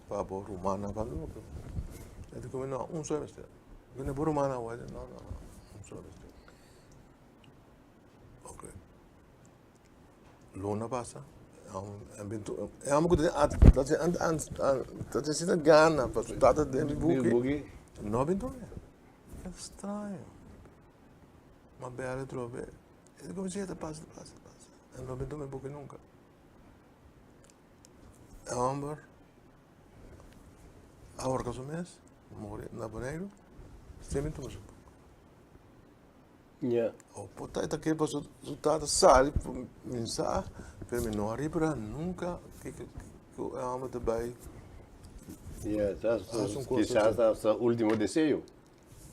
pa bo rumannan pa mi? El di cumi, no, un solo mester. Mi di, bo rumannan awor? El di, no, no, no, un solo mester. Ok. Luna pasa, e amo ku ta asina gana pa su tata den mi buki, no a bin tuma. E straño. M'a bel atrobe, e di como si ta pasa, ta pasa, ta pasa. E no a bin tuma e buki nunka. E homber a horka su mes, muri na Boneiru, sin bin tuma su buki. Ya. O por ta e ta kere pa su tata sali pa mi sa, pero mi no a ripara nunka ku e homber ta bai. Yeah, kisas ta su ultimo deseo.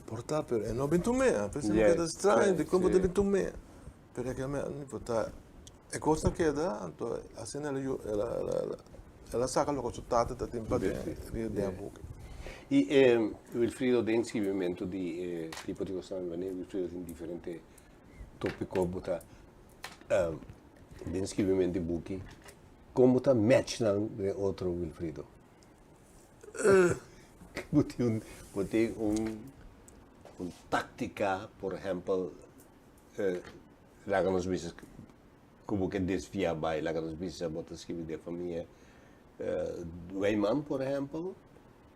Por ta, pero e no bin tum'é. P'esei mi keda straño, dikon bo ta bin tum'é? Pero e ke mi por ta, e kos ta keda, anto asina el a el a saka loke su tata ta tin pa den riba den e buki. I Wilfrido, den skibimentu di e tipo di kosnan, wanneer Wilfrido tin diferente topiko bo ta den skibimentu di buki, kon bo ta match nan den otro, Wilfrido? Bo tin bo tin un un táktika, por ehèmpel, laga nos bisa ku bo ke desviá bai, laga nos bisa bo ta skibi den famia Wijman, por ehèmpel,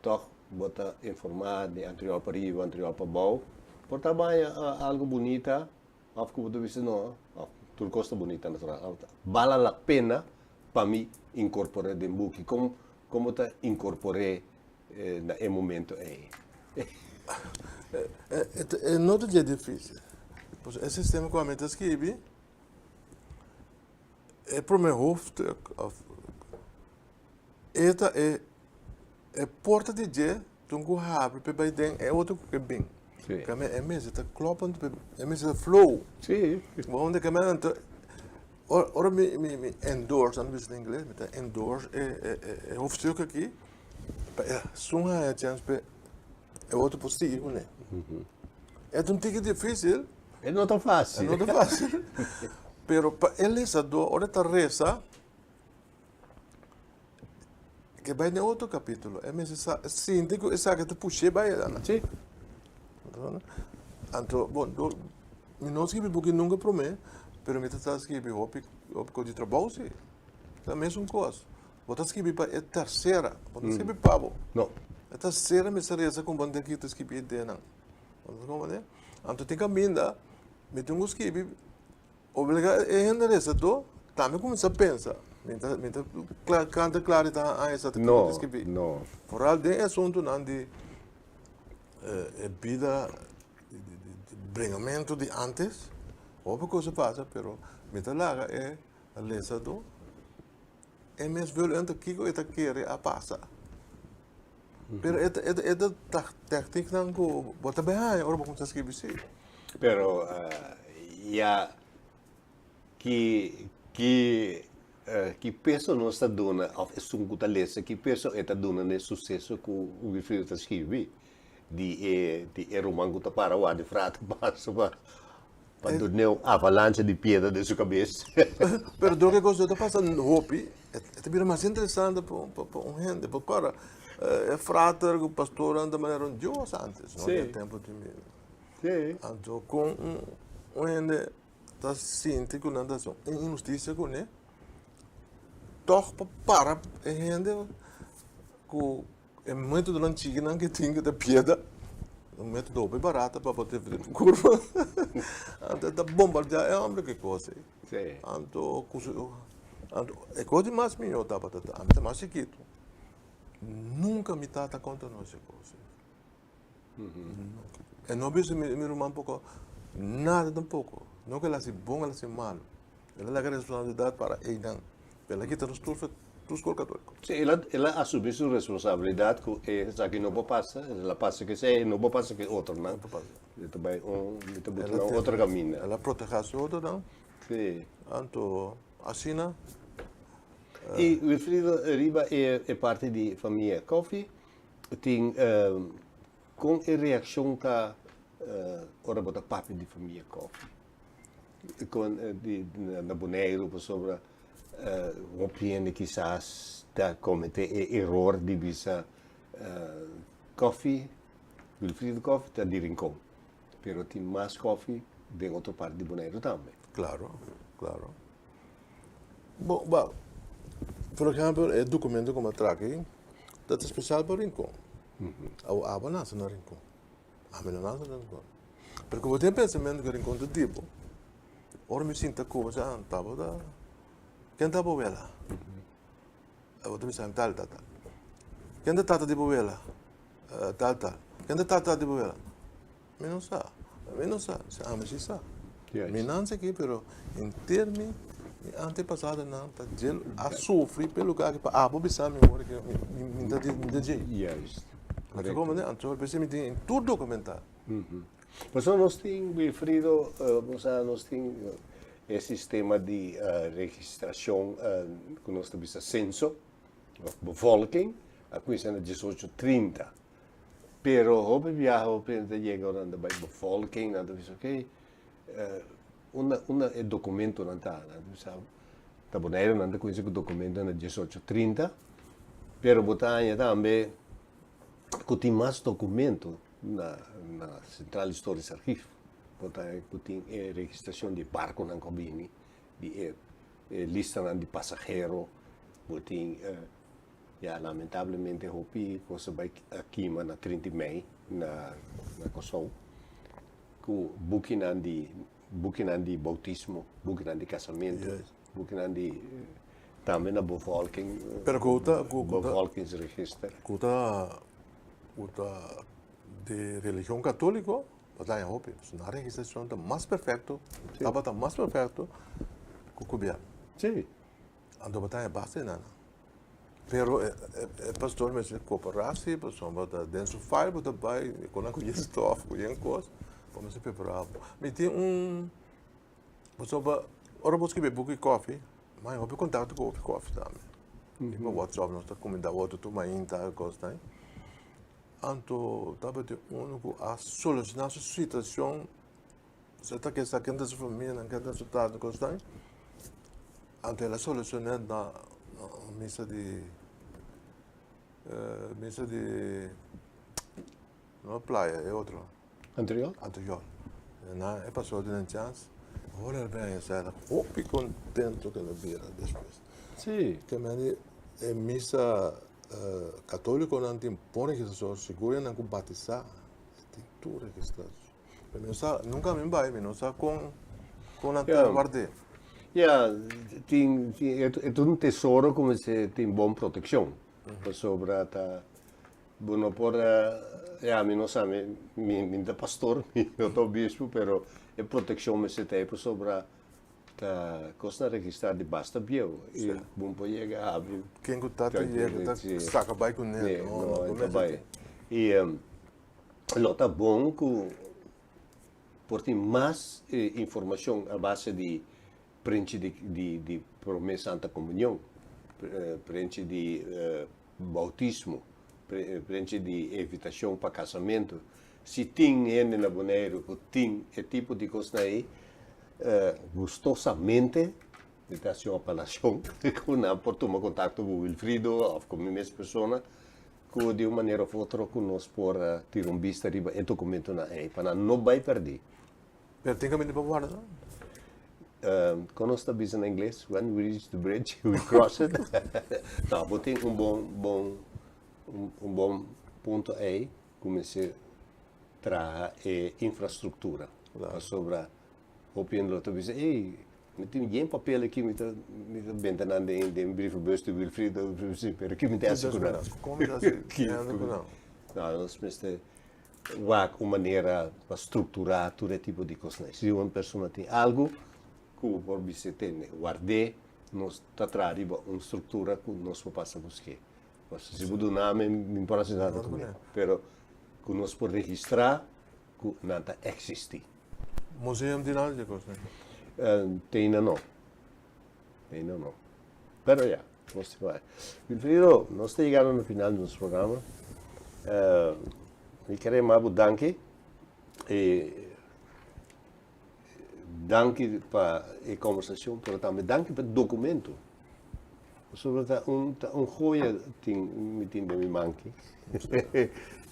tòg bo ta informá di anterior pa riba, anterior pa bou, por ta baña algu bunita òf ku bo ta bisa no, òf tur kos ta bunita natural, bala la pena pa mi inkorpor'é den buki. Kon kon bo ta inkorpor'é na e momento ei? E no ta dje difísil. Pasobra e sistema ku ami ta skibi, e promé hoofdstuk òf e ta e e porta di dje tun ku habri pa e bai den e otro ku ke bin. Kame e mester ta kloppen e mester ta flow. Bo unda kame anto ora mi mi endorse nan bisa na ingles mi ta endorse e e hoofdstuk aki pa esun haya chèns pa e otro por sigui kuné. E ta un tiki difísil. E no ta fásil. E no ta fásil. Pero pa e lesadó ora e ta resa Ke bai den otro capítulo. E mester sa, sinti ku esaki ta push'é bai ayá. Sí. Anto, bon, do, mi no skibi buki nunka promé, pero mi ta sa skibi hopi, hopi kos di trabou sí. Ta mesun kos. Bo ta skibi pa e tersera, bo no skibi pa bo. No. E tersera mester resa ku bo den ta skibi ideanan. Bo ta komprendé? Anto tin kaminda mi tin ku skibi Obliga e hende resadó tambe kuminsá pensa. Mi ta mi ta kla kanta kla di ta haña sa ta kiko ta skibí. No, no. Foral den e asuntunan di e bida di di di bringamentu di ántes, hopi kos a pasa pero mi ta laga e lesadó e mes vul enter kiko e ta kere a pasa. Pero e ta e ta e ta tèkniknan ku bo ta bai haña ora bo kuminsá skibi si. Pero ya ki ki ki peso nos ta duna òf esun ku ta lesa ki peso e ta duna na e suseso ku Wilfrido ta skibi di e di e ruman ku ta para wak di frata paso pa pa dun'é un avalancha di piedra den su kabes. Pero dor ku e kos ta pasa hopi e ta bira mas interesante pa pa un hende pa kòrda e frater ku pastornan ta manera un dios antes no den tempu di mi. Sí. Anto kon un hende ta sinti ku nan ta hasi un inhustisia kuné, tòg pa para e hende ku e métodonan chikinan ke tin ku ta pieda, un método hopi barata pa bo defendé bo kurpa, anto e ta bombardiá e hòmber ku e kos ei. Sí. Anto ku su, anto e kos di mas mihó tabata ta, ami ta mas chikitu, nunka mi tata konta nos e kos ei. E no bisa mi ruman poko nada tampoco. No ku el hasi bon, el hasi malo. El a laga responsabilidad para einan. El a kita nos tur tur skol katoliko. Sí, el a el a asumí su responsabilidad ku esaki no por pasa, el a pasa ku esei, no por pasa ku e otronan. No por pasa. E ta bai un, e ta buta nan otro kaminda. El a protegá su otronan. Sí. Anto asina. I Wilfrido, riba e parti di famia Koffie, Tin kon e reakshon ta ora bo ta papia di famia Koffie? Kon di na Boneiru pasobra hopi hende kisas ta komete e eror di bisa Koffie, Wilfrido Koffie ta di Rincon, pero tin mas Koffie den otro parti di Boneiru tambe. Klaro, klaro. Bo, ba, por ehempel e documento ku mi a traha aki ta ta spesial pa Rincon. Awo abo a nase na Rincon, ami no nase na Rincon. Pero ku bo tin e pensamentu ku Rincon ta di bo, ora mi sinta ku bo sa tabata, ken ta bo wela? Abo ta bisa tal tal tal. Ken ta tata di bo wela? Tal tal. Ken ta tata di bo wela? Mi no sa, mi no sa, si ami si sa. Mi nanse aki pero henter mi. Mi antepasadonan ta djel a sufri p'e lugar aki pa abo bisa mi ora ke mi ta dje. Juist. Anto como ne anto p'esei mi tin tur documentá. Pasobra nos tin, Wilfrido, bo sa nos tin e sistema di registrashon ku nos ta bisa senso òf bevolking a kuminsá na diesocho trinta. Pero hopi biaha hopi hende ta yega ora nan ta bai bevolking nan ta bisa ok Unda unda e dokumentonan ta? Nan ta bisa ta Boneiru nan ta kuminsá ku dokumentonan na diesocho trinta, pero bo ta haña tambe ku tin mas dokumento na na Centraal Historisch Archief. Bo ta haña ku tin e registrashon di e barkonan ku a bini, di e e listanan di pasahero, bo tin ya lamentablemente hopi kos a bai a kima na trinta i mei na na Kòrsou. Ku bukinan di bukinan di boutismo, bukinan di kasamentu, bukinan di tambe na bevolking, Pero ku ta ku ku ta bevolkingsregister. ku ta ku ta di religion katoliko bo ta haña hopi. Pasobra nan registrashon ta mas perfekto, tabata mas perfekto ku gobièrnu. Sí. Anto bo ta haña basta di nan. Pero e pastor mester koperá si pasobra ta den su file bo ta bai kon nan ku yen stof ku yen kos bo mester prepará bo. Mi tin un pasobra ora bo skibi e buki kòfi mi haña hopi kontakto ku hopi kòfi tambe. Riba whatsapp nos ta kuminda otro tur mainta kos ta. Anto tabatin unu ku a solushoná su situashon. Se ta ke sa kende su famia nan kende su tata kos tan. Anto el a solucioné na misa di misa di no playa e otro. Antriol? Antriol. Na e pasó den chans. Ora el ben e sa hopi contento ke el a bira despues. Sí. Ke meni e misa católico nan tin bon registracion sigur e nan ku batisa tin tur registracion. Mi no sa, nunca mi bai, mi no sa con con nan ta guard'é. Ya, tin, tin, e ta un tesoro ku mester tin bon protekshon. Pasobra ta, bo no por, ya, mi no sa, mi, mi, mi ta pastor, mi no ta obispo, pero e protekshon mester ta ei pasobra ta kosnan registrá di basta bieu i bo no por yega habri. Ken ku ta ta yega ta saka bai kuné, no, no por mester tin. I Lo ta bon ku por tin mas informashon a base di prenchi di Prome Santa Komunion, prenchi di boutismo, prenchi di invitashon pa kasamentu. Si tin hende na Boneiru ku tin e tipo di kosnan ei, gustosamente mi ta hasi un apelashon ku nan por tuma kontakto ku Wilfrido òf ku mi mes persona Ku di un manera of otro ku nos por tira un bista riba e dokumentonan ei pa nan no bai pèrdí. Pero tin kaminda pa warda? Kon nos ta bisa na ingles? When we reach the bridge, we cross it. No, bo tin un bon, bon, un bon punto ei ku mester traha e infrastruktura. Pasobra hopi hende lo ta bisa, ey, Mi tin yen papel aki mi ta mi ta benta nan den den brievenbus di Wilfrido pero ki mi ta hasi ku nan? Kon mi ta hasi ku nan? No, nos mester wak un manera pa strukturá tur e tipo di kosnan. Si un persona tin algu ku bo por bisa tene, ward'é, nos ta traha riba un struktura ku nos por pasa busk'é. Pasobra si bo duna mi, mi no por hasi nada kuné. Pero ku nos por registrá ku nan ta eksistí. Museum tin algo di cos ne? Teina no. Teina no. Pero ya, nos tin bai. Wilfrido, nos ta yegando na final di nos programa. Mi kere yama bo danki. E danki pa e conversacion, pero tambe danki pa e documento. Pasobra ta un ta un joya tin mi tin den mi manki.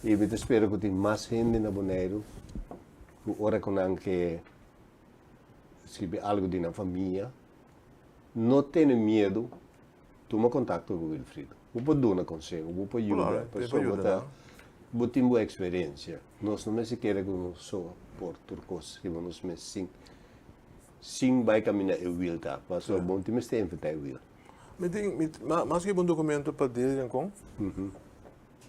I mi ta spera ku tin mas hende na Boneiru ku ora ku nan ke skibi algu di nan famia no tene miedu tuma kontakto ku Wilfrido. Bo por duna konseho, bo por yuda pasobra bo ta bo tin bo eksperensia. Nos no mester kere ku nos so por tur kos riba nos mes sin Sin bai caminda e wiel ta, pasobra bo no tin mester enfrenta e wiel. Mi tin, mi, mas ke un documento pa Deli Rincon,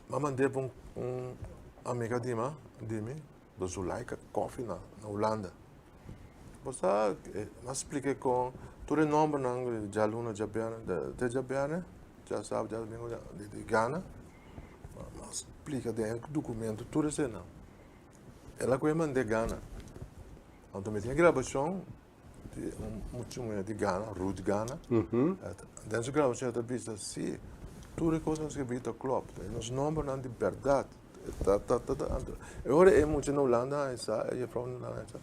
m'a mand'é pa un, un amiga di mi, di mi, do Zulaika Koffie na, na Hulanda. Bo sa, m'a splik'é kon. Tur e nòmbernan djaluna, djabièrnè, te djabièrnè, djasabra, djadumingu, di Ghana. Mi a splika den e dokumento tur eseinan. El a kohe mand'é Ghana. Anto mi tin e grabashon di un mucha muhé di Ghana, Ruth Ghana. Den su grabashon e ta bisa, si, tur e kosnan skibí ta klòp. Nos nòmbernan di bèrdat. Ta ta ta ta. Anto e ora e mucha na Hulanda a sa, e jefrouw na Hulanda a sa,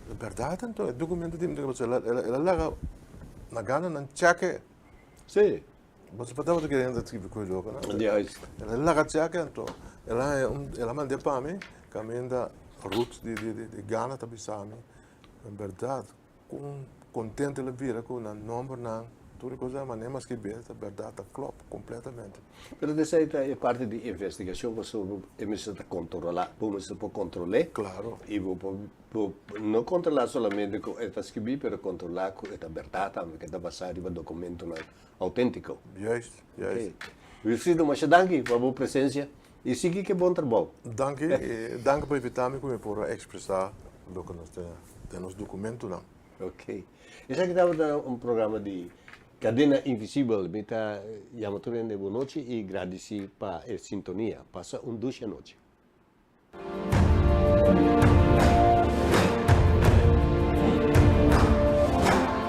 ta bèrdat anto e dokumento di mi ta pasobra el a laga na Ghana nan chèk'e. Si. Bo ta tabata kere hende ta skibi ku e loko no? Juist. El a laga chèk'e anto el a haña un el a mand'é pa mi kaminda Ruth di di di Ghana ta bisa mi en bèrdat Kon kontento el a bira ku nan nòmbernan, tur e kosnan, manera mas ki bes ta bèrdat ta klòp kompletamente. Pero esei ta e parti di investigashon pasobra bo e mester ta kontrolá, bo mester por kontrol'é. Klaro. I bo por bo no kontrolá solamente ku e ta skibí pero kontrolá ku e ta bèrdat tambe, ku e ta basá riba dokumentonan outéntiko. Juist, juist. Oké. Wilfrido, masha danki pa bo presensia i sigui ku e bon trabou. Danki, i danki pa invitá mi ku mi por a ekspresá loke nos ta Den nos documentonan. Ok. Esaki tabata un programa di Cadena Invisibel. Mi ta yama tur hende bon nochi y gradici pa e sintonia. Pasa un dushi anochi.